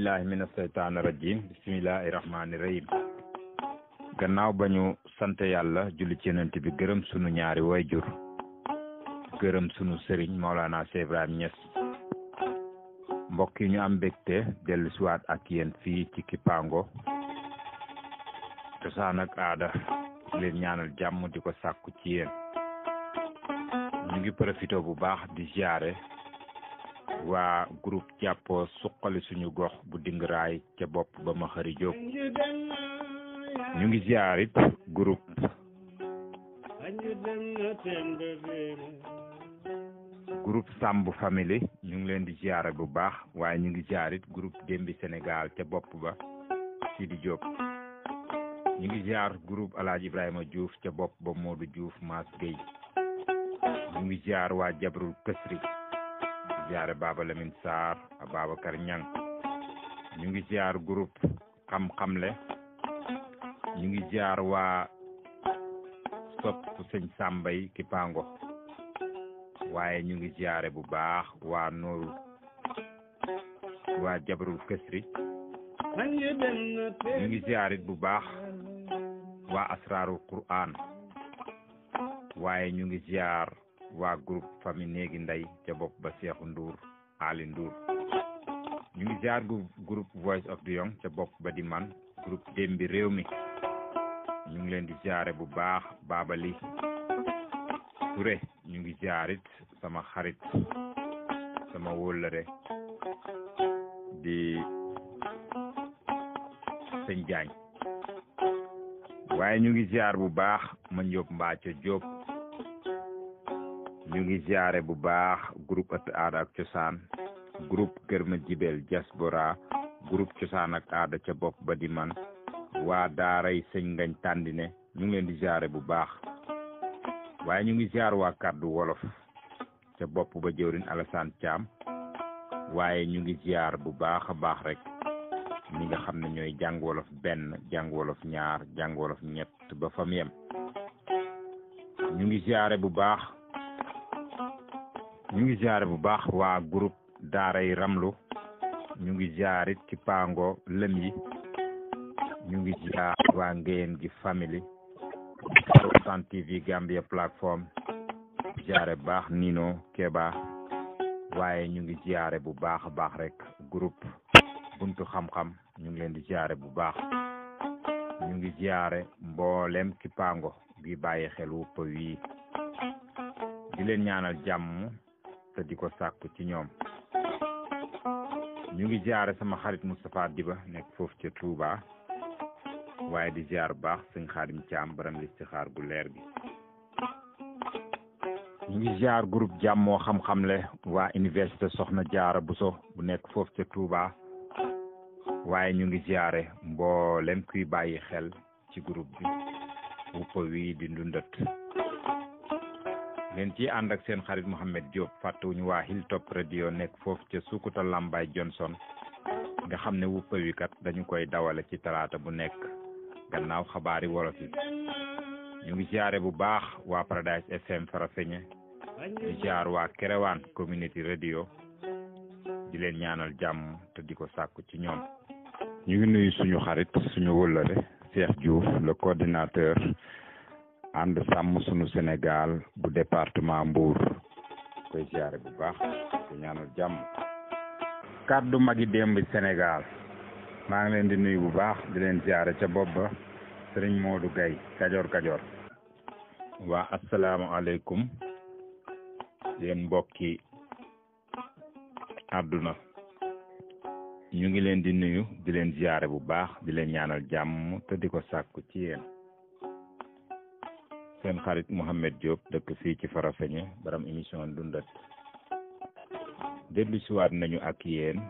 billahi mina seytaani rajim bismillahi rahmaani rahim gannaaw ba ñu sant yàlla julli ci yonent bi gërëm sunu ñaari wayjur gërëm sunu sëriñ Maolana Cheikh Ibrahima Niass mbokk yi ñu am mbégte dellu siwaat ak yéen fii ci Kipango cosaan ak aada leen ñaanal jàmm di ko sàkku ci yéen ñu ngi profité bu baax di ziare waa groupe jàppoo suqali suñu gox bu Dingiraay ca bopp ba ma xëri Jóob ñu ngi ziarit groupe Samb famille ñu ngi leen di ziare bu baax waaye ñu ngi ziarit groupe Dembi Sénégal ca bopp ba Sidi Diop ñu ngi ziar groupe Alaaji Ibrahima Diouf ca bopp ba Modou Diouf Mass Gueye ñu ngi ziar waa Jabrul Kësri ziare Baba Lamine Sarr Babacar Niang ñu ngi ziar groupe xam-xamle ñu ngi ziar waa sopp sëñ Sambay Kipango waaye ñu ngi ziare bu baax waa Nooru waa Jabrul Kësri ñu ngi ziarit bu baax waa Asraarul Qur'an waaye ñu ngi ziar waa groupe famille néegi ndey ca bopp ba Seexu Ndour Ali Ndour ñu ngi ziar groupe Voice of the Young ca bopp ba di man groupe Dembi réew mi ñu ngi leen di ziare bu baax Babali Touré ñu ngi ziarit sama xarit sama wóllëre di sëñ Jaañ waaye ñu ngi ziar bu baax ma Njóob Mbaaco Jóob ñu ngi ziare bu baax groupe ëtt aada ak cosaan groupe Kër Ma Jibel diaspora groupe cosaan ak aada ca bopp ba di man waa daaray sëñ Ngañ Tàndine ñu ngi leen di ziare bu baax waaye ñu ngi ziar waa kàddu wolof ca bopp ba jëwrin Alassane Thiam waaye ñu ngi ziar bu baax a baax rek ñi nga xam ne ñooy jàng wolof benn jàng wolof ñaar jàng wolof ñett ba fam yem ñu ngi ziare bu baax waa groupe daaray ramlu ñu ngi ziarit ci Kipango lëm yi ñu ngi ziar waa Ngéyeen gi famille Sen TV Gambia plateforme ziare baax Nino Keba waaye ñu ngi ziare bu baax a baax rek groupe buntu xam-xam ñu ngi leen di ziare bu baax ñu ngi ziare mboolem Kipango bi bàyyi xel wupp wii di leen ñaanal jàmm te di ko sàkku ci ñoom ñu ngi ziare sama xarit Moustapha Diba nekk foofu ca Touba waaye di ziar bu baax sëñ Xaadim Caam baram listixaar gu leer gi ñu ngi ziar groupe jàmmoo xam-xamle waa université Soxna Jaara Buso bu nekk foofu ca Touba waaye ñu ngi ziare mboolem kuy bàyyi xel ci groupe bi wuppa wi di ndundat leen ci ànd ak seen xarit Mouhamed Diop fàttewuñu waa Hilltop radio nekk foofu ca Sukuta Lambay Johnson nga xam ne wuppa wi kat dañu koy dawale ci talaata bu nekk gannaaw xabaari wolof yi ñu ngi ziare bu baax waa Paradise FM Farafeñe di ziar waa Kerewaan community radio di leen ñaanal jàmm te di ko sàkku ci ñoom ñu ngi nuyu suñu xarit suñu wëllëre Cheikh Diouf le coordinateur ànd sàmm suñu Sénégal bu département Mbour koy ziare bu baax di ñaanal jàmm kàddu magi Dembi Sénégal maa ngi leen di nuyu bu baax di leen ziare ca bopp ba Sëriñ Modou Gaye Kajoor waa asalaamaaleykum yéen mbokki àdduna ñu ngi leen di nuyu di leen ziare bu baax di leen ñaanal jàmm te di ko sàkku ci yéen seen xarit Mouhamed Diop dëkk fii ci Farafeñe baram émission Ndundat dellu siwaat nañu ak yéen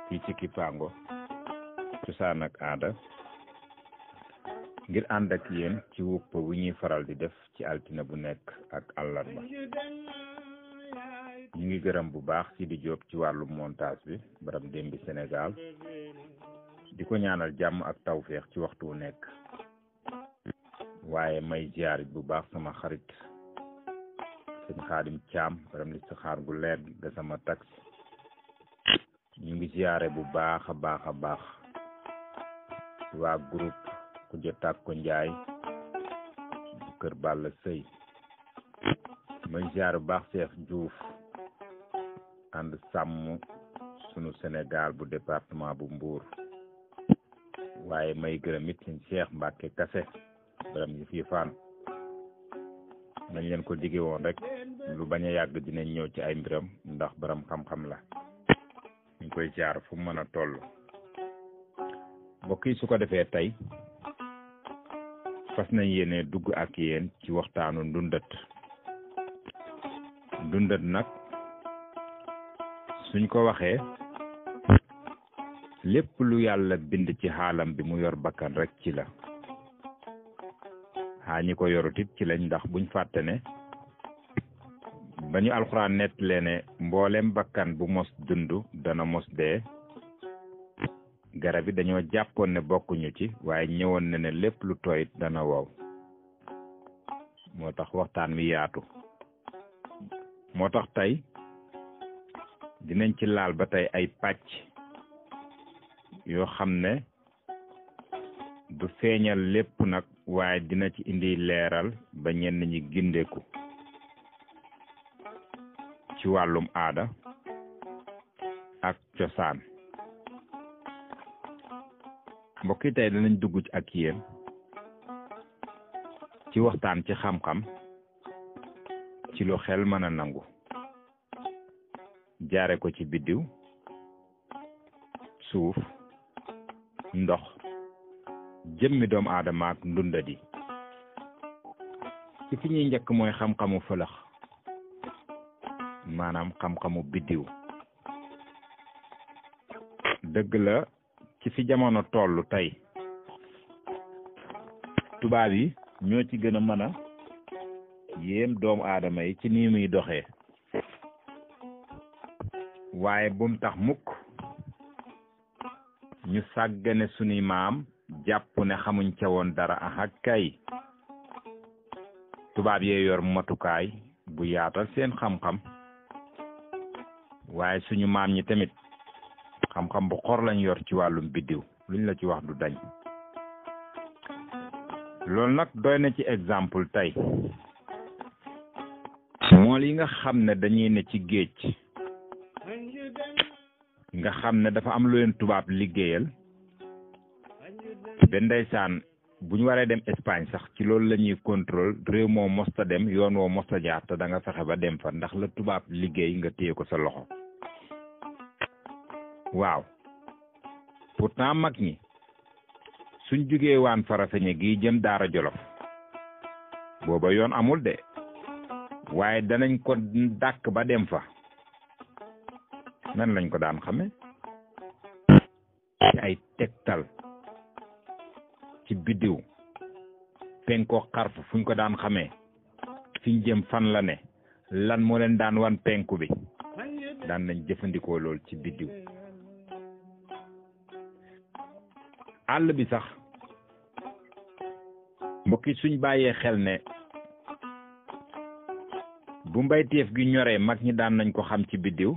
fii ci Kipango cosaan ak aada ngir ànd ak yéen ci wupp wu ñuy faral di def ci altine bu nekk ak àllarba ñu ngi gërëm bu baax Sidi Diop ci wàllu montage bi baram Dembi Sénégal di ko ñaanal jàmm ak tawféex ci waxtu wu nekk waaye may ziarit bu baax sama xarit sëñ Xaadim Caam baram li saxaar gu leer ga sama taxi ñu ngi ziaré bu baaxa baaxa baax waa groupe ku jotak ko njaay bu kër Balla Sëy may ziar bu baax Cheikh Diouf and sàmm sunu Sénégal bu département bu Mbour waaye may gërëm it sëñ Cheikh Mbacke Kassé borom yi fi faan nañ leen ko digé woon rek lu bañ a yàgg dinañ ñëw ci ay mbiram ndax borom xam-xam la ñu koy ziar fu mën a toll mbokk yi su ko defee tey fas nañ yéene dugg ak yéen ci waxtaanu ndundat nag suñ ko waxee lépp lu yàlla bind ci xaalam bi mu yor bakkan rek ci la ñi ko yorut it ci lañ ndax buñ fàtte ne ba ñu alxuraan nett leene mboolem bakkan bu mos dund dana mos dee garab yi dañoo jàppoon ne bokkuñu ci waaye ñëwoon na ne lépp lu tooyit dana wow moo tax waxtaan mi yaatu moo tax tey dinañ ci laal ba tey ay pàcc yoo xam ne du feeñal lépp nag waaye dina ci indi leeral ba ñenn ñi gindeeku ci wàllum aada ak cosaan mbokk yi tey danañ dugg ci ak yéen ci waxtaan ci xam-xam ci lu xel mën a nangu jaare ko ci biddiw suuf ndox jëmmi doomu aadama ak ndundadi ci fi ñuy njëkk mooy xam-xamu fëlëx maanaam xam-xamu biddiw dëgg la ci fi jamono tollu tey tubaab yi ñoo ci gën a mën a yéem doomu aadama yi ci nii muy doxee waaye bum tax mukk ñu sàggane sunuy maam jàpp ne xamuñ ca woon dara ak kay tubaab yee yor matukaay bu yaatal seen xam-xam waaye suñu maam ñi tamit xam-xam bu xor lañ yor ci wàllum biddiw luñ la ci wax du dañ loolu nag doy na ci exemple tey mool yi nga xam ne dañuy ne ci géej nga xam ne dafa am lu leen tubaab liggéeyal ba ndeysaan bu ñu waree dem Espagne sax ci loolu la ñuy contrôle réew moo mosta dem yoon woo mosta jaar te da nga fexe ba dem fa ndax la tubaab liggéey nga téye ko sa loxo waaw pourtant mag ñi suñ jugee waan Farafeñe gi jëm Daara Jolof booba yoon amul de waaye danañ ko dàkk ba dem fa nan lañ ko daan xame ci ay tegtal ci biddiw penko xarfu fuñ ko daan xamee fiñ jëm fan la ne lan moo leen daan wan penku bi daan nañ jëfandikoo lool ci biddiw àll bi sax mbokki suñ bàyyee xel ne bu mbayteef gi ñoree mag ñi daan nañ ko xam ci biddiw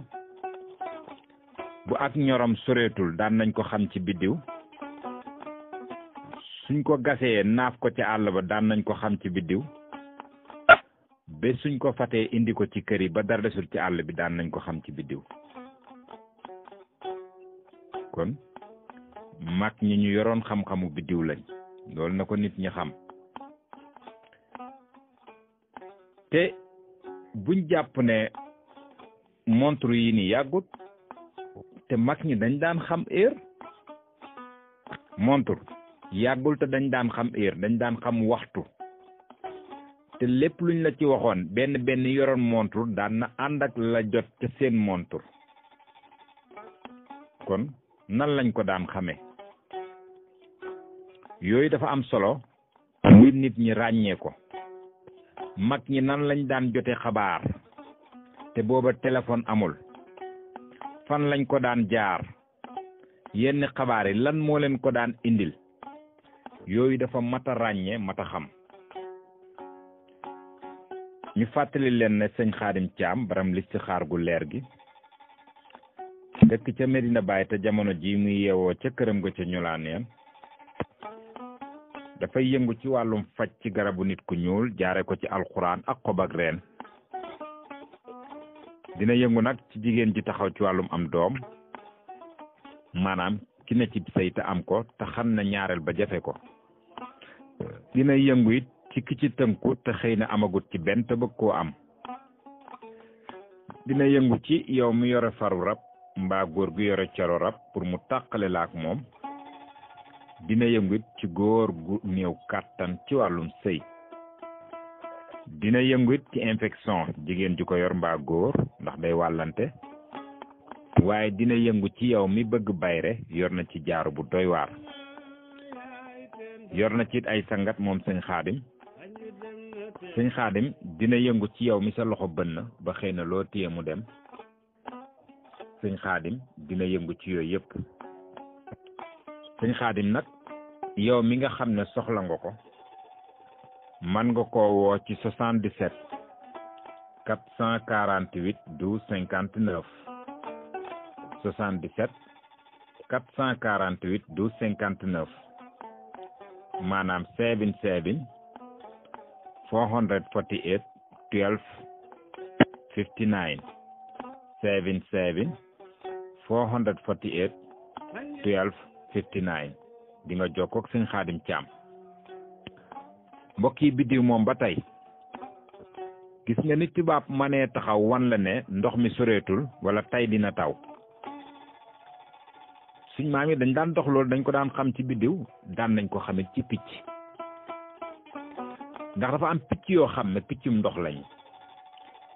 bu ak ñorom soreetul daan nañ ko xam ci biddiw suñ ko gasee naaf ko ci àll ba daan nañ ko xam ci biddiw ba suñ ko fatee indi ko ci kër yi ba dara desul ci àll bi daan nañ ko xam ci biddiw kon mag ñi ñu yoroon xam-xamu biddiw lañ loolu na ko nit ñi xam te buñ jàpp ne montre yi ni yàggut te mag ñi dañ daan xam heure montre yàggul te dañ daan xam heure dañ daan xam waxtu te lépp luñ la ci waxoon benn yoroon montre daan na ànd ak la jot ca seen montre kon nan lañ ko daan xamee yooyu dafa am solo muy nit ñi ràññee ko mag ñi nan lañ daan jote xabaar te booba téléphone amul fan lañ ko daan jaar yenn xabaar yi lan moo leen ko daan indil yooyu dafa mata ràññee mata xam ñu fàttali leen ne sëñ Xaadim Caam baram listixaar gu leer gi dëkk ca Medina Baye te jamono ji muy yeewoo ca këram ga ca ñulaaneen dafay yëngu ci wàllum faj ci garabu nit ku ñuul jaare ko ci alxuraan ak xob ak reen dina yëngu nag ci jigéen ji taxaw ci wàllum am doom maanaam ki ne ci sëy te am ko te xam na ñaareel ba jafe ko dina yëngu it ci ki ci tënku te xëy na amagut ci benn te bëgg koo am dina yëngu ci yow mi yore faru rab mbaa góor gu yore coro rab pour mu tàqale la ak moom dina yëngu it ci góor gu néew kàttan ci wàllum sëy dina yëngu it ci infection jigéen ju ko yor mbaa góor ndax day wàllante waaye dina yëngu ci yow mi bëgg bayre yor na ci jaaru bu doy waar yor na ci it ay sangat moom sëñ Xaadim dina yëngu ci yow mi sa loxo bënn ba xëy na loo téye mu dem sëñ Xaadim dina yëngu ci yooyu yëpp sëñ Xaadim nag yow mi nga xam ne soxla nga ko man nga koo woo ci 77 448 12 59 77 448 12 59 maanaam 77 448 12 59 77 448 12 59 di nga jokkoo ak sëñ Xaadim Caam mbokk yi biddiw moom ba tey gis nga nit tubaab mënee taxaw wan la ne ndox mi soreetul wala tey dina taw suñ maam yi dañ daan dox loolu dañ ko daan xam ci biddiw daan nañ ko xamit ci picc ndax dafa am picc yoo xam ne piccum ndox lañu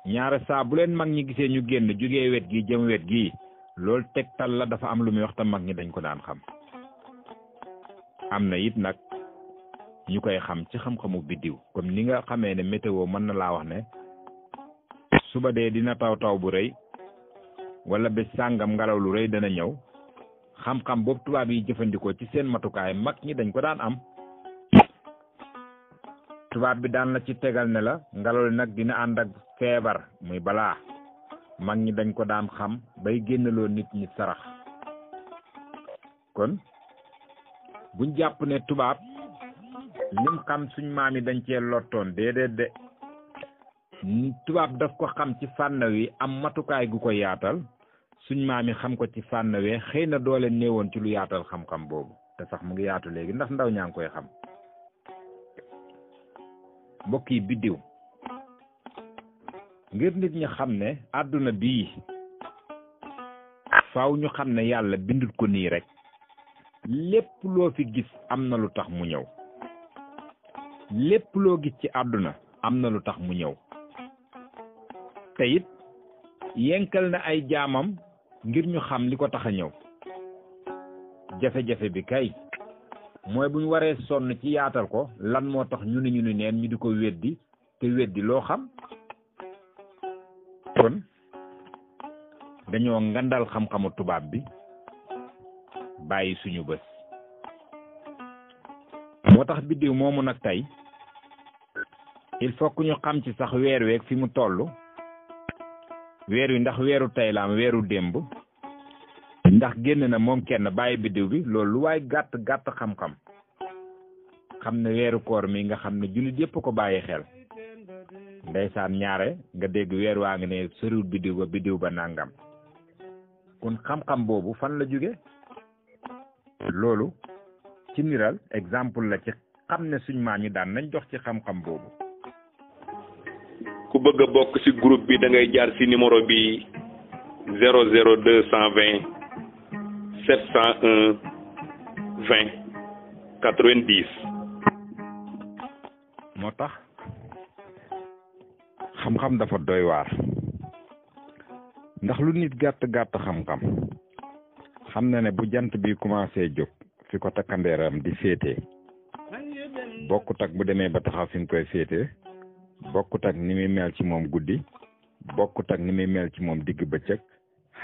ñaare saa bu leen mag ñi gisee ñu génn jógee wet gi jëm wet gi loolu tegtal la dafa am lu muy wax te mag ñi dañ ko daan xam am na it nag ñu koy xam ci xam-xamu biddiw comme ni nga xamee ne météo mën na laa wax ne suba dee dina taw taw bu rëy wala bés sàngam ngelaw lu rëy dana ñëw xam-xam boobu tubaab yi jëfandikoo ci seen matukaay mag ñi dañ ko daan am tubaab bi daan la ci tegal ne la ngelaw li nag dina ànd ak feebar muy balaa mag ñi dañ ko daan xam bay génnaloo nit ñi sarax kon buñ jàpp ne tubaab lim xam suñ maam yi dañ cee lottoon déedéet de tubaab daf ko xam ci fànn wi am matukaay gu ko yaatal suñ maam yi xam ko ci fànn wi xëy na doole néewoon ci lu yaatal xam-xam boobu te sax mu ngi yaatu léegi ndax ndaw ñaa ngi koy xam mbokk yi biddiw ngir nit ñi xam ne àdduna bii faaw ñu xam ne yàlla bindut ko nii rek lépp loo fi gis am na lu tax mu ñëw lépp loo gis ci àdduna am na lu tax mu ñëw te it yenkal na ay jaamam ngir ñu xam li ko tax a ñëw jafe-jafe bi kay mooy bu ñu waree sonn ci yaatal ko lan moo tax ñu ni neen ñu di ko weddi te weddi loo xam kon dañoo ngandal xam-xamu tubaab bi bàyyi suñu bés moo tax biddiw moomu nag tey il faut que ñu xam ci sax weer week fi mu toll weer wi ndax weeru tey la am weeru démb ndax génn na moom kenn bàyyi biddiw bi loolu lu waay gàtt xam-xam xam ne weeru koor mi nga xam ne jullit yépp ko bàyyi xel ndeysaan ñaare nga dégg weer waa ngi ne soriwul biddiw ba nangam kon xam-xam boobu fan la jóge loolu ci niral exemple la ci xam ne suñ maam yi daan nañ jox ci xam-xam boobu ku bëgg a bokk ci groupe bi da ngay jaar ci numéro bi 00220 701 20 90 moo tax xam-xam dafa doy waar ndax lu nit gàtt xam-xam xam na ne bu jant bi commencé jóg fi ko takkandeeram di féete bokkut ak bu demee ba taxaw fi nga koy féete bokkut ak ni muy mel ci moom guddi bokkut ak ni muy mel ci moom digg bëccëg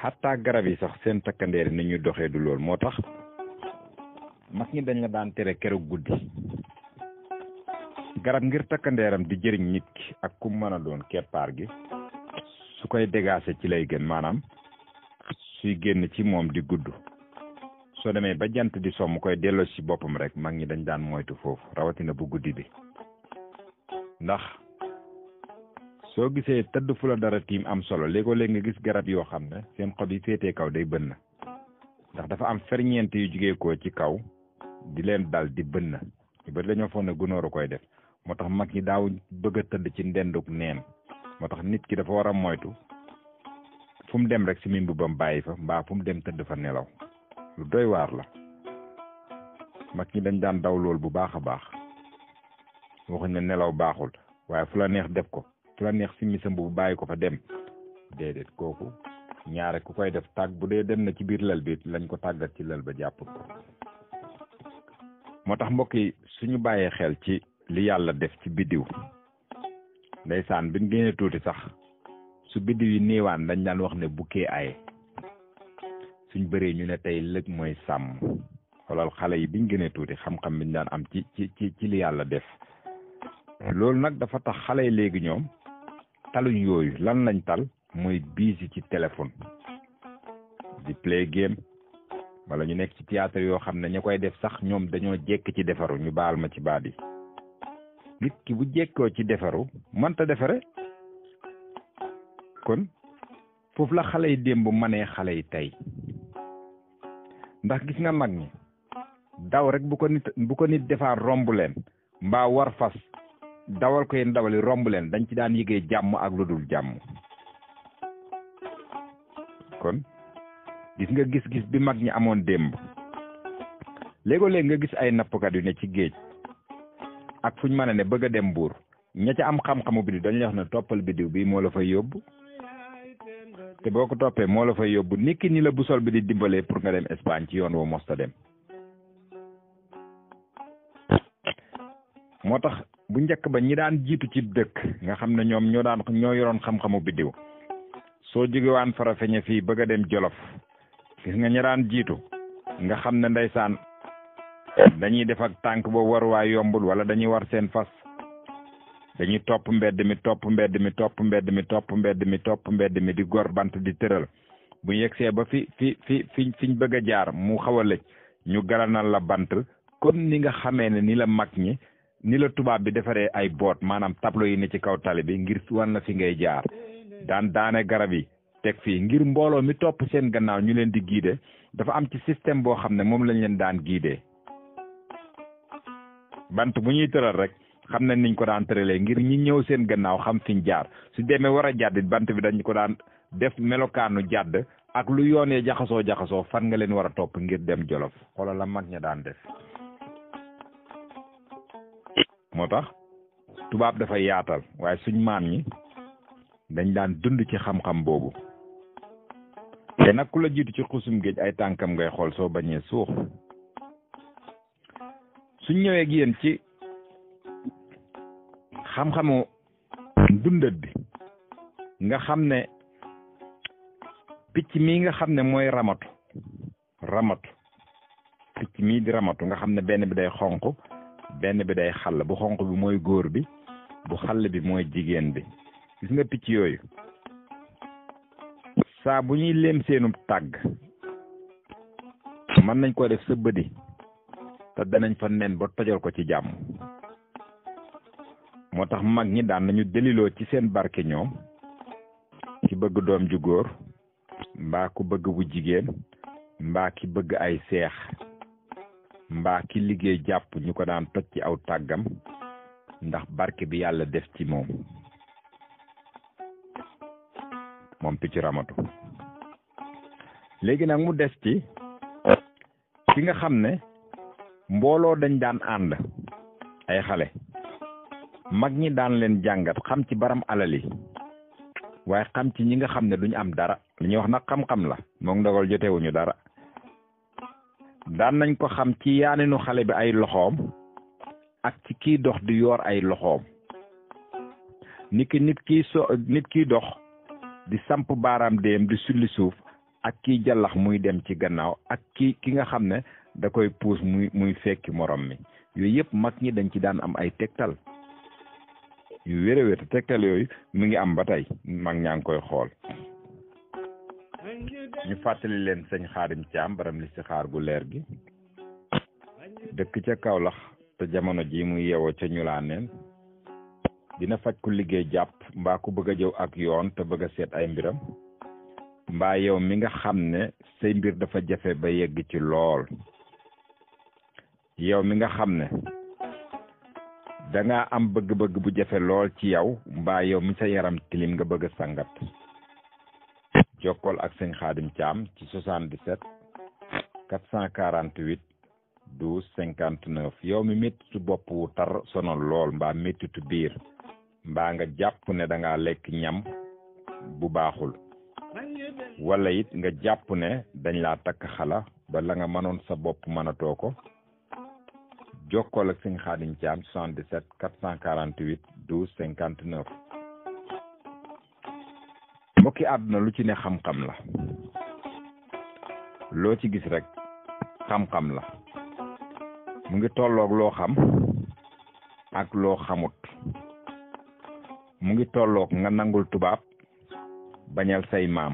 xataa garab yi sax seen takkandeer yi ni ñuy doxee du lool moo tax mag ñi dañ la daan tere keroog guddi garab ngir takkandeeram di jëriñ nit ki ak ku mën a doon keppaar gi su koy dégaase ci lay gën maanaam suy génn ci moom di gudd soo demee ba jant di so mu koy delloo ci boppam rek mag ñi dañ daan moytu foofu rawatina bu guddi bi ndax soo gisee tëdd fu la dara tiim am solo léegoo-léeg nga gis garab yoo xam ne seen xob yi féetee kaw day bënn ndax dafa am ferñeent yu jugee ko ci kaw di leen dal di bënn ñu bari dañoo foog ne gunóoru koy def moo tax mag ñi daaw bëgg a tëdd ci ndenduk neen moo tax nit ki dafa war a moytu fu mu dem rek si mimbu bam bàyyi fa mbaa fu mu dem tëdd fa nelaw lu doy waar la mag ñi dañ daan daw lool bu baax a baax waxuñ ne nelaw baaxul waaye fu la neex def ko fu la neex simmi sa mbubu bàyyi ko fa dem déedéet kooku ñaare ku koy def tàgg bu dee dem na ci biir lal bi lañ ko tàggat ci lal ba jàpp ko moo tax mbokk yi suñu bàyyee xel ci li yàlla def ci biddiw ndeysaan biñ génnee tuuti sax su biddiw yi néewaan dañ daan wax ne bukkee aye suñ bëree ñu ne tey lëg mooy sàmm xoolal xale yi biñ gënee tuuti xam-xam biñ daan am ci li yàlla def loolu nag dafa tax xale yi léegi ñoom taluñ yooyu lan lañ tal mooy biisi ci téléphone di play game wala ñu nekk ci théâtre yoo xam ne ña koy def sax ñoom dañoo jekk ci defaru ñu baal ma ci baat yi nit ki bu jekkoo ci defaru mënta defare kon foofu la xale yi démb manee xale yi tey ndax gis nga mag ñi daw rek bu ko nit defaa romb leen mbaa war fas dawal ko yéen dawali romb leen dañ ci daan yëgee jàmm ak lu dul jàmm kon gis nga gis-gis bi mag ñi amoon démb léegoo-léeg nga gis ay nappkat yu ne ci géej ak fuñ mën a ne bëgg a dem Mbuur ña ca am xam-xamu biddiw dañ lay wax ne toppal biddiw bi moo la fay yóbbu te boo ko toppee moo la fay yóbbu niki ni la busol bi di dimbalee pour nga dem Espagne ci yoon woo mosta dem moo tax bu njëkk ba ñi daan jiitu ci dëkk nga xam ne ñoom ñoo yoroon xam-xamu biddiw soo jógewaan Farafeñe fii bëgg a dem Jolof gis nga ñi daan jiitu nga xam ne ndeysaan dañuy def ak tànk boobu war waay yombul wala dañuy war seen fas dañuy topp mbedd mi di gor bant di tëral bu yegsee ba fiñ bëgg a jaar mu xaw a lëj ñu garanal la bant comme ni nga xamee ne ni la mag ñi ni la tubaab bi defaree ay boot maanaam tableau yi ne ci kaw tali bi ngir wan la fi ngay jaar daane garab yi teg fii ngir mbooloo mi topp seen gannaaw ñu leen di guider dafa am ci système boo xam ne moom lañ leen daan guider bant bu ñuy tëral rek xam nañ niñ ko daan tëralee ngir ñi ñëw seen gannaaw xam fiñ jaar su demee war a jàdd bant bi dañ ko daan def melokaanu jàdd ak lu yoonee jaxasoo fan nga leen war a topp ngir dem Jolof xoolal la mag ña daan def moo tax tubaab dafay yaatal waaye suñ maam ñi dañ daan dund ci xam-xam boobu te nag ku la jiitu ci xusum géej ay tànkam ngay xool soo bañee suux suñ ñëwee ak yéen ci xam-xamu dundat bi nga xam ne picc mii nga xam ne mooy ramatu picc mii di ramatu nga xam ne benn bi day xonq benn bi day xàll bu xonq bi mooy góor bi bu xàll bi mooy jigéen bi gis nga picc yooyu saa bu ñuy leem seenum tàgg mën nañ ko def sa bëdi te danañ fa nen ba tojal ko ci jàmm moo tax mag ñi daan nañu deliloo ci seen barke ñoom ki bëgg doom ju góor mbaa ku bëgg bu jigéen mbaa ki bëgg ay seex mbaa ki liggéey jàpp ñu ko daan toj ci aw tàggam ndax barke bi yàlla def ci moom picc ramatu léegi nag mu des ci ki nga xam ne mbooloo dañ daan ànd ay xale mag ñi daan leen jàngat xam ci baram alal yi waaye xam ci ñi nga xam ne duñ am dara li ñuy wax nag xam-xam la moom ndogal jotewuñu dara daan nañ ko xam ci yaaninu xale bi ay loxoom ak ci kiy dox di yor ay loxoom nit kiy dox di samp baaraam déem di sulli suuf ak kiy jallax muy dem ci gannaaw ak ki nga xam ne da koy puus muy fekki morom mi yooyu yëpp mag ñi dañ ci daan am ay tegtal yu wér te tegtal yooyu mu ngi am ba tey mag ñaa ngi koy xool ñu fàttali leen sëñ Xaadim Caam baram li si xaar gu leer gi dëkk ca Kawlax te jamono ji muy yeewoo ca ñulaaneen dina faj ku liggéey jàpp mbaa ku bëgg a jëw ak yoon te bëgg a seet ay mbiram mbaa yow mi nga xam ne say mbir dafa jafe ba yegg ci lool yow mi nga xam ne danga am bëgg-bëgg bu jafe lool ci yow mbaa yow mi sa yaram tilim nga bëgg a sangat jokkool ak sëñ Xaadim Caam ci 77 448 12 59 yow mi mettitu bopp wu tar sonal lool mbaa mettitu biir mbaa nga jàpp ne danga lekk ñam bu baaxul wala it nga jàpp ne dañ laa takk xala ba la nga mënoon sa bopp mënatoo ko jokkool ak sëñ Xaadim Caam 77 448 12 59 mbokki àdduna lu ci ne xam-xam la loo ci gis rek xam-xam la mu ngi tolloog loo xam ak loo xamut mu ngi tolloog nga nangul tubaab bañal say maam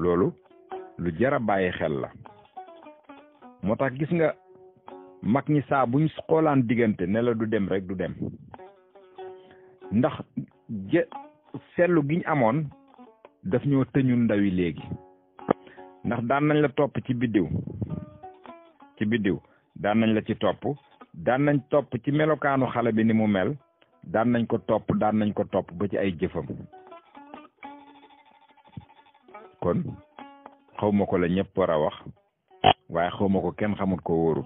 loolu lu jar a bàyyi xel la moo tax gis nga mag ñi saa buñ xoolaan diggante ne la du dem rek du dem ndax seetlu giñ amoon daf ñoo tëñul ndawi léegi ndax daan nañ la topp ci biddiw daan nañ la ci topp daan nañ topp ci melokaanu xale bi ni mu mel daan nañ ko topp ba ci ay jëfam kon xawma ko la ñëpp war a wax waaye xawma ko kenn xamut ko wóoru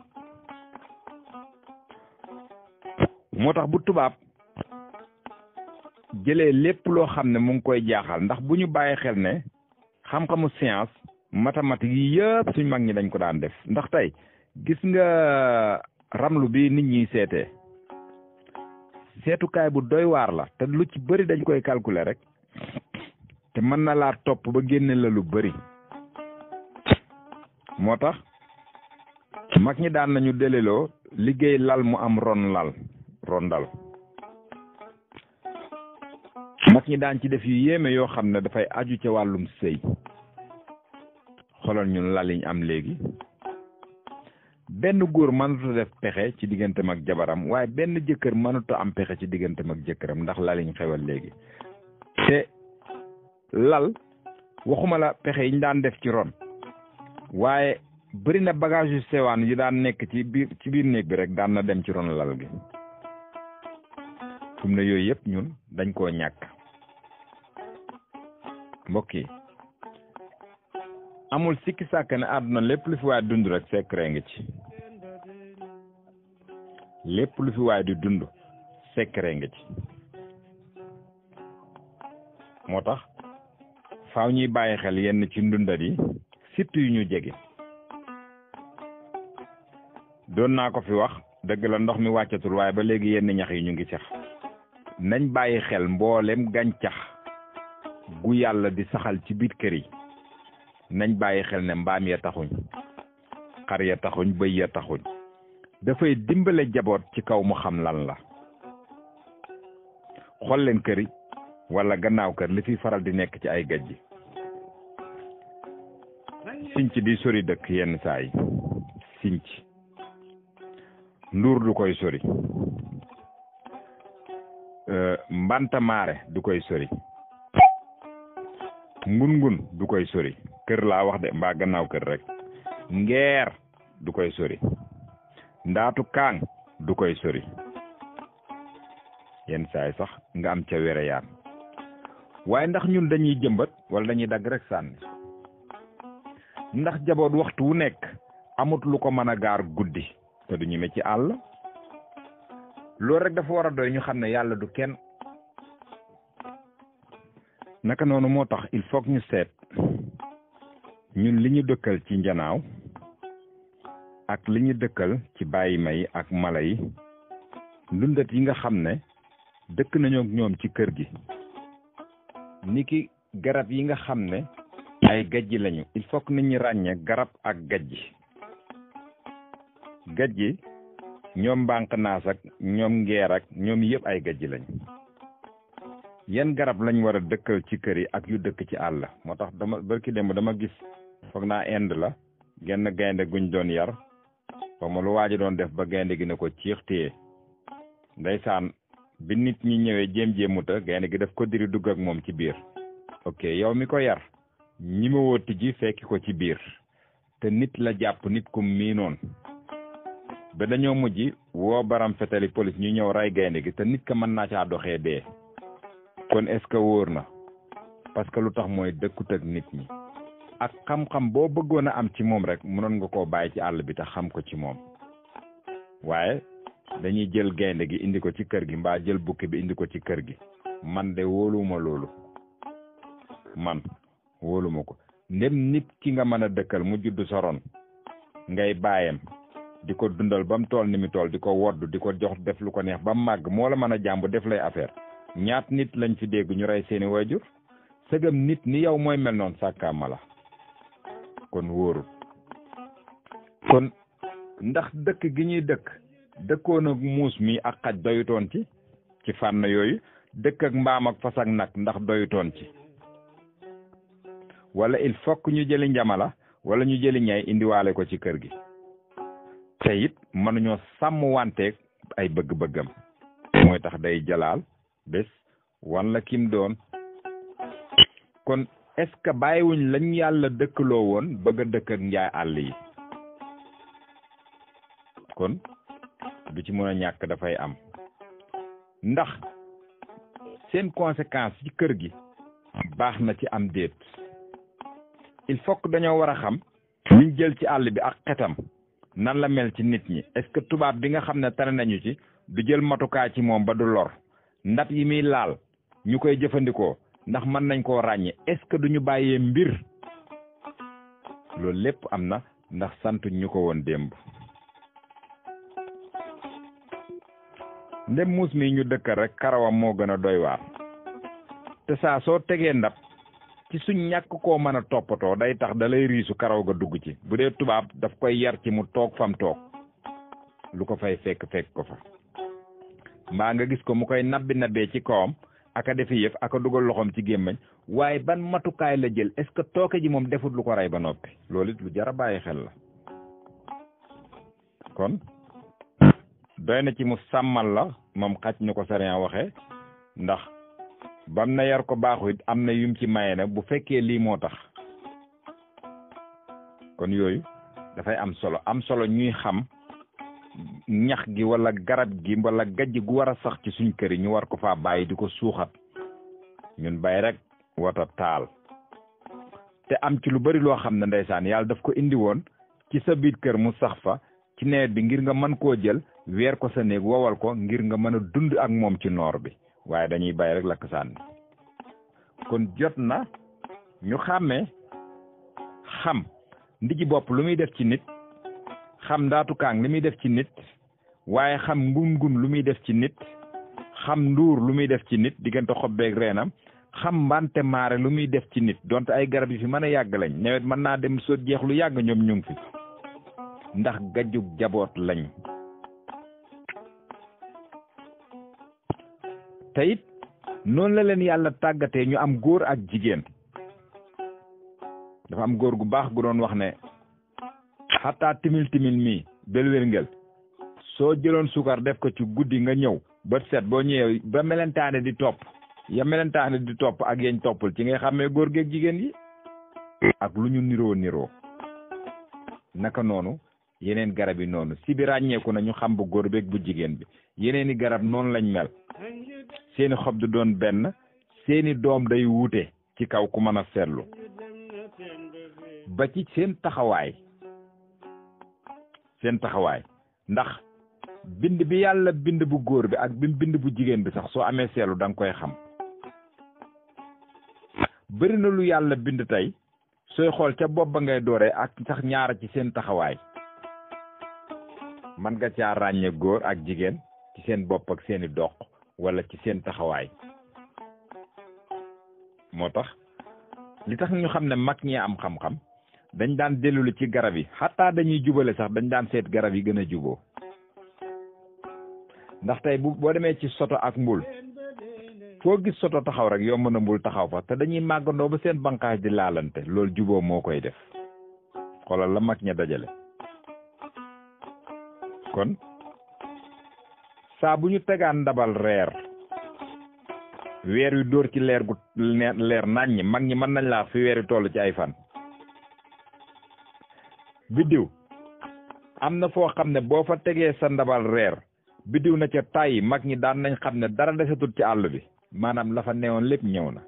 moo tax bu tubaab jëlee lépp loo xam ne mu ngi koy jaaxal ndax bu ñu bàyyi xel ne xam-xamu science mathématique yi yëpp suñ mag ñi dañ ko daan def ndax tey gis nga ramlu bi nit ñi seetee seetukaay bu doy waar la te lu ci bëri dañ koy calculer rek te mën na laa topp ba génne la lu bëri moo tax mag ñi daan nañu deleloo liggéey lal mu am rondal mag ñi daan ci def yu yéeme yoo xam ne dafay aju ca wàllum sëy xoolal ñun laliñ am léegi benn góor mënut a def pexe ci digganteem ak jabaram waaye benn jëkkër mënut a am pexe ci digganteem ak jëkkëram ndax laliñ xewal léegi te lal waxuma la pexe yi ñu daan def ci ron waaye bëri na bagage yu sewaan yi daan nekk ci biir néeg bi rek daan na dem ci ron lal gi fu mu ne yooyu yëpp ñun dañ koo ñàkk mbokk yi amul sikki sàkk ne àdduna lépp lu fi waay dund rek secret ngi ci lépp lu fi waay di dund secret ngi ci moo tax faaw ñuy bàyyi xel yenn ci ndundat yi surtout yu ñu jege doon naa ko fi wax dëgg la ndox mi wàccatul waaye ba léegi yenn ñax yi ñu ngi sax nañ bàyyi xel mboolem gàncax gu yàlla di saxal ci biir kër yi nañ bàyyi xel ne mbaam ya taxuñ xar ya taxuñ bëy ya taxuñ dafay dimbale jaboot ci kaw mu xam lan la xool leen kër yi wala gannaaw kër li fi faral di nekk ci ay gajj sinc di sori dëkk yenn saa yi sinc nduur du koy sori mbantamaare du koy sori ngun du koy sori kër laa wax de mbaa gannaaw kër rek ngeer du koy sori ndaatu kaang du koy sori yenn saay sax nga am ca wereyaan waaye ndax ñun dañuy jëmbat wala dañuy dagg rek sànni ndax jaboot waxtu wu nekk amut lu ko mën a gaar guddi te du ñeme ci àll loolu rek dafa war a doy ñu xam ne yàlla du kenn naka noonu moo tax il faut ñu seet ñun li ñu dëkkal ci njanaaw ak li ñu dëkkal ci bàyyi may ak mala yi ndundat yi nga xam ne dëkk nañoo ak ñoom ci kër gi niki garab yi nga xam ne ay gajji lañu il faut que nit ñi ràññee garab ak gajji ñoom mbànq naas ak ñoom ngeer ak ñoom yëpp ay gajji lañu yan garab lañ war a dëkkal ci kër yi ak yu dëkk ci àll moo tax barki démb dama gis foog naa Inde la genn gaynde guñ doon yar xaw ma lu waaji doon def ba gaynde gi ne ko ciix téye ndeysaan bi nit ñi ñëwee jéem-jéemuta gaynde gi daf ko diri dugg ak moom ci biir ok yow mi ko yar ñi ma woo tijji fekki ko ci biir te nit la jàpp nit ku miinoon ba dañoo mujj woo baram fetali police ñu ñëw rey gaynde gi te nit ka mën naa caa doxee dee kon est-ce que wóor na parce que lu tax mooy dëkkut ak nit ñi ak xam-xam boo bëggoon a am ci moom rek mënoon nga koo bàyyi ci àll bi te xam ko ci moom waaye dañuy jël gaynde gi indi ko ci kër gi mbaa jël bukki bi indi ko ci kër gi man de wóoluwuma loolu man wóoluma ko ndem nit ki nga mën a dëkkal mu juddu soroon ngay bàyyam di ko dundal ba mu tool ni mu tool di ko wodd di ko jox def lu ko neex ba mu màgg moo la mën a jàmb def lay affaire ñaat nit lañ fi dégg ñu rey seeni waajur sëgam nit ni yow mooy mel noonu sàkkaama la kon wóorul kon ndax dëkk gi ñuy dëkkoon ak muus mi ak xaj doyutoon ci fànn yooyu dëkk ak mbaam ak fas ak nag ndax doyutoon ci wala il faut que ñu jëli njamala wala ñu jëli ñay indiwaale ko ci kër gi te it mënuñoo sàmm wanteeg ay bëgg-bëggam mooy tax day jalaal bés wan la kim doon kon est-ce que bàyyiwuñ lañ yàlla dëkkaloo woon bëgg a dëkk ak njaay àll yi kon du ci mën a ñàkk dafay am ndax seen conséquence ci kër gi baax na ci am déet il faut que dañoo war a xam liñ jël ci àll bi ak xetam nan la mel ci nit ñi est-ce que tubaab bi nga xam ne tane nañu ci du jël matukaay ci moom ba du lor ndab yi muy laal ñu koy jëfandikoo ndax mën nañ koo ràññee est-ce que duñu bàyyee mbir loolu lépp am na ndax santu ñu ko woon démb ndem muus mi ñu dëkkal rek karawam moo gën a doy waar te saa soo tegee ndab ci suñ ñàkk koo mën a toppatoo day tax da lay riisu karaw ga dugg ci bu dee tubaab daf koy yar ci mu toog fam toog lu ko fay fekk ko fa mbaa nga gis ko mu koy nabbee ci kawam aka defi yëf aka dugal loxoom ci gémmañ waaye ban matukaay la jël est-ce que tooke ji moom defut lu ko rey ba noppi loolu it lu jar a bàyyi xel la kon doy na ci mu sàmmal la moom xaj ñu ko sariya waxee ndax bam na yar ko baaxu it am na yum ci maye ne bu fekkee lii moo tax kon yooyu dafay am solo ñuy xam ñax gi wala garab gi wala gajj gu war a sax ci suñ kër yi ñu war ko faa bàyyi di ko suuxat ñun bay rek wata taal te am ci lu bari loo xam ne ndeysaan yàlla daf ko indi woon ci sa biir kër mu sax fa ci nawet bi ngir nga mën koo jël weer ko sa néeg wowal ko ngir nga mën a dund ak moom ci noor bi waaye dañuy bàyyi rek lakk sànni kon jot na ñu xàmmee xam ndiji bopp lu muy def ci nit xam ndaatu kaang li muy def ci nit waaye xam ngun lu muy def ci nit xam nduur lu muy def ci nit diggante xob beeg reenam xam mbante maare lu muy def ci nit donte ay garab yi fi mën a yàgg lañ nawet mën naa dem soo jeex lu yàgg ñoom ñu ngi fi ndax gajjug jaboot lañ te it noonu la leen yàlla tàggatee ñu am góor ak jigéen dafa am góor gu baax gu doon wax ne xataa timil mii belwérngel soo jëloon sukar def ko ci guddi nga ñëw bët set boo ñëwee ba melentaane di topp ak yeñ toppul ci ngay xàmmee góor geeg jigéen yi ak lu ñu niroo naka noonu yeneen garab yi noonu si bi ràññeeku na ñu xam bu góor beeg bu jigéen bi yeneeni garab noonu lañ mel seeni xob du doon benn seeni doom day wuute ci kaw ku mën a seetlu ba ci seen taxawaay ndax bind bi yàlla bind bu góor bi ak bind bu jigéen bi sax soo amee seetlu da nga koy xam bëri na lu yàlla bind tey sooy xool ca bopp ba ngay dooree ak sax ñaara ci seen taxawaay man nga caa ràññee góor ak jigéen ci seen bopp ak seeni doq wala ci seen taxawaay moo tax li tax ñu xam ne mag ñee am xam-xam dañ daan dellu ci garab yi xataa dañuy jubale sax dañ daan seet garab yi gën a juboo ndax tey boo demee ci soto ak mbul foo gis soto taxaw rek yomb na mbul taxaw fa te dañuy màggandoo ba seen banqaas di laalante loolu juboo moo koy def xoolal la mag ña dajale kon saa bu ñu tegaan ndabal reer weer wi dóor ci leer gu leer naññi mag ñi mën nañ laa fi weer wi toll ci ay fan biddiw am na foo xam ne boo fa tegee sa ndabal reer biddiw na ca tàyyi mag ñi daan nañ xam ne dara desatul ci àll bi maanaam la fa newoon lépp ñëw na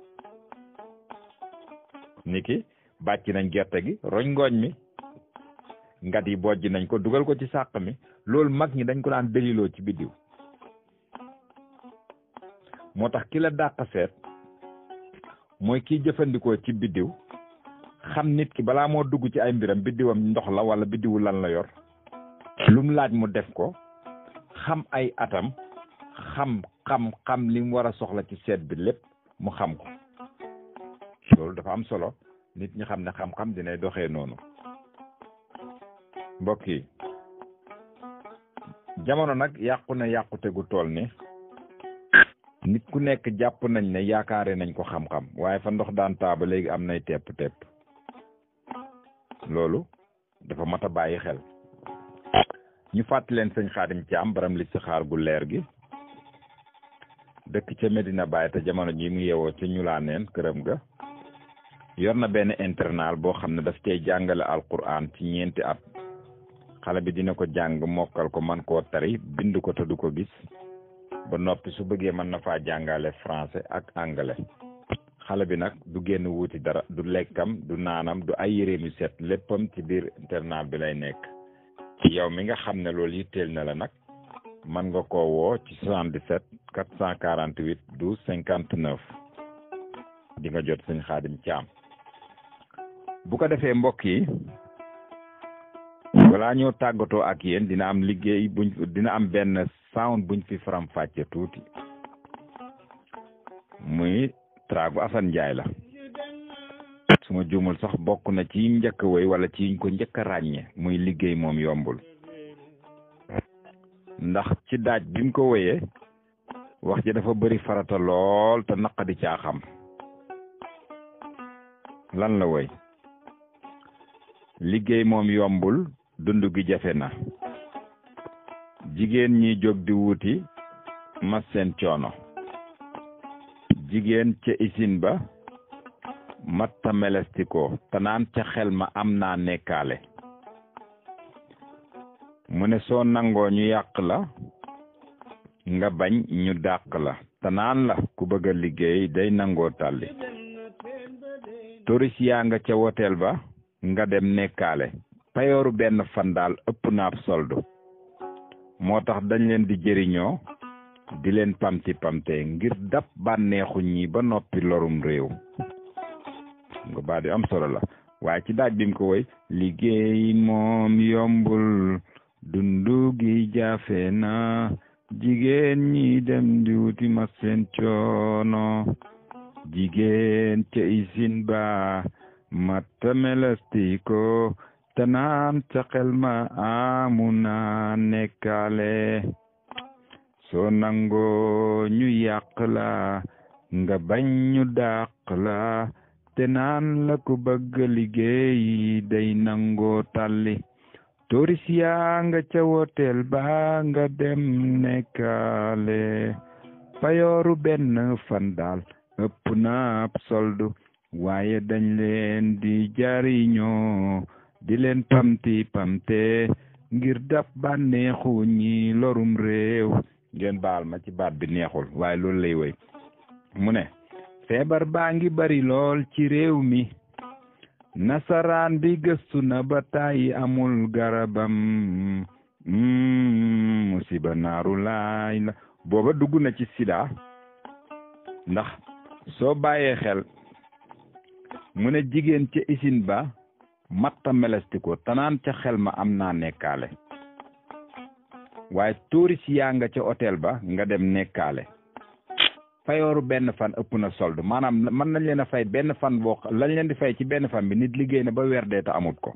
niki bàcc nañ gerte gi roñ ngooñ mi ngat yi bojj nañ ko dugal ko ci sàq mi loolu mag ñi dañ ko daan déliloo ci biddiw moo tax ki la dàq seet mooy kiy jëfandikoo ci biddiw xam nit ki balaa moo dugg ci ay mbiram biddiwam ndox la wala biddiwu lan la yor lum laaj mu def ko xam ay atam xam li mu war a soxla ci seet bi lépp mu xam ko loolu dafa am solo nit ñi xam ne xam-xam dinay doxee noonu mbokk yi jamono nag yàqu na yàqute gu tool ni nit ku nekk jàpp nañ ne yaakaare nañ ko xam-xam waaye fa ndox daan taa ba léegi am nay tepp-tepp loolu dafa mat a bàyyi xel ñu fàttali leen sëñ Xaadim Caam baram li si xaar gu leer gi dëkk ca Medina Baye te jamono ji mu yeewoo ca Ñulaaneen këram ga yor na benn internat boo xam ne daf cay jàngale alquran ci 9 at xale bi dina ko jàng mokkal ko man koo tari bind ko te du ko gis ba noppi su bëggee mën na faa jàngale français ak anglais xale bi nag du génn wuuti dara du lekkam du naanam du ay yéreem yu set léppam ci biir internat bi lay nekk yow mi nga xam ne loolu yitteel na la nag mën nga koo woo ci 77 448 12 59 di nga jot sëñ Xaadim Caam bu ko defee mbokk yi balaa ñoo tàggatoo ak yéen dina am liggéey dina am benn sound buñ fi faram fàcce tuuti muy tragu Assane Ndiaye la su ma juumul sax bokk na ci njëkk a woy wala ci ko njëkk a ràññe muy liggéey moom yombul ndax ci daaj bi mu ko woyee wax ji dafa bëri farata lool te naqadi caa xam lan la woy liggéey moom yombul dund gi jafe na jigéen ñi jóg di wuti mas seen coono jigéen ca isin ba matta melestiko te naan ca xel ma am naa nekkaale mu ne soo nangoo ñu yàq la nga bañ ñu dàq la te naan la ku bëgg a liggéey day nangoo tàlli toris yaa nga ca woteel ba nga dem nekkaale payooru benn fan daal ëpp naab soldu moo tax dañ leen di jëriñoo di leen pamti pamte ngir dab bànneexu ñi ba noppi lorum réew nga baa di am solo la waaye ci daaj bi mu ko woy liggéey moom yombul dundu gi jafe na jigéen ñi dem di wuti ma seen coono jigéen ca isin ba matta melastiko te naan ca xel ma amu na nekkaale soo nangoo ñu yàq la nga bañ ñu dàq la te naan la ku bëgg liggéey day nangoo tàlli toris yaa nga ca woteel ba nga dem nekkaale payooru benn fan daal ëpp na ab soldu waaye dañ leen di jariñoo di leen pamti pamte ngir dab bànneexu ñi lorum réew ngeen baal ma ci baat bi neexul waaye loolu lay woy mu ne feebar baa ngi bari lool ci réew mi nasaraan bi gëstu na ba tàyyi amul garabam musiba naaru laay la booba dugg na ci sida ndax soo bàyyee xel mu ne jigéen ca isin ba matta melestiko tanaan ca xel ma am naa nekkaale waaye touris yaa nga ca hôtel ba nga dem nekkaale fayooru benn fan ëpp na solde maanaam mën nañ leen a fay benn fan boo lañ leen di fay ci benn fan bi nit liggéey na ba weer dee te amut ko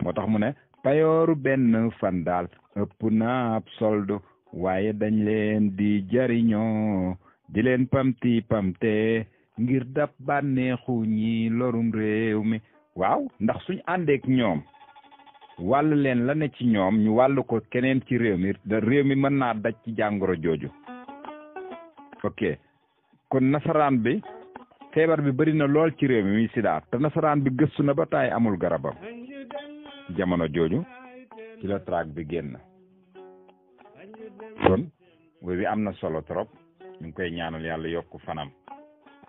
moo tax mu ne fayooru benn fan daal ëpp na ab solde waaye dañ leen di jariñoo di leen pamti pamte ngir dab bànneexu ñi lorum réew mi waaw ndax suñ àndeek ñoom wàll leen la ne ci ñoom ñu wàll ko keneen ci réew mi da réew mi mën naa daj ci jàngoro jooju ok kon nasaraan bi feebar bi bari na lool ci réew mi muy sida te nasaraan bi gëstu na ba taay amul garabam jamono jooju ci la trac bi génn kon woy bi am na solo trop ñu ngi koy ñaanal yàlla yokk fanam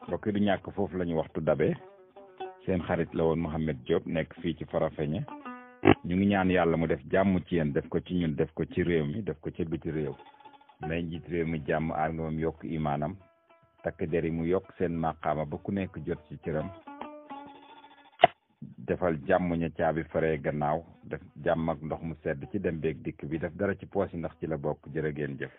mbokk du ñàkk foofu la ñu waxtu dabe seen xarit la woon Mouhamed Diop nekk fii ci Farafeñe ñu ngi ñaan yàlla mu def jàmm ci yéen def ko ci ñun def ko ci réew mi def ko ci biti réew may njiit réew mi jàmm aar nga moom yokk imaanam takk der yi mu yokk seen maqaama ba ku nekk jot ci cëram defal jàmm ña caabi faree gannaaw def jàmm ak ndox mu sedd ci dem beeg dikk bi def dara ci poos yi ndax ci la bokk jërë ngeen jëf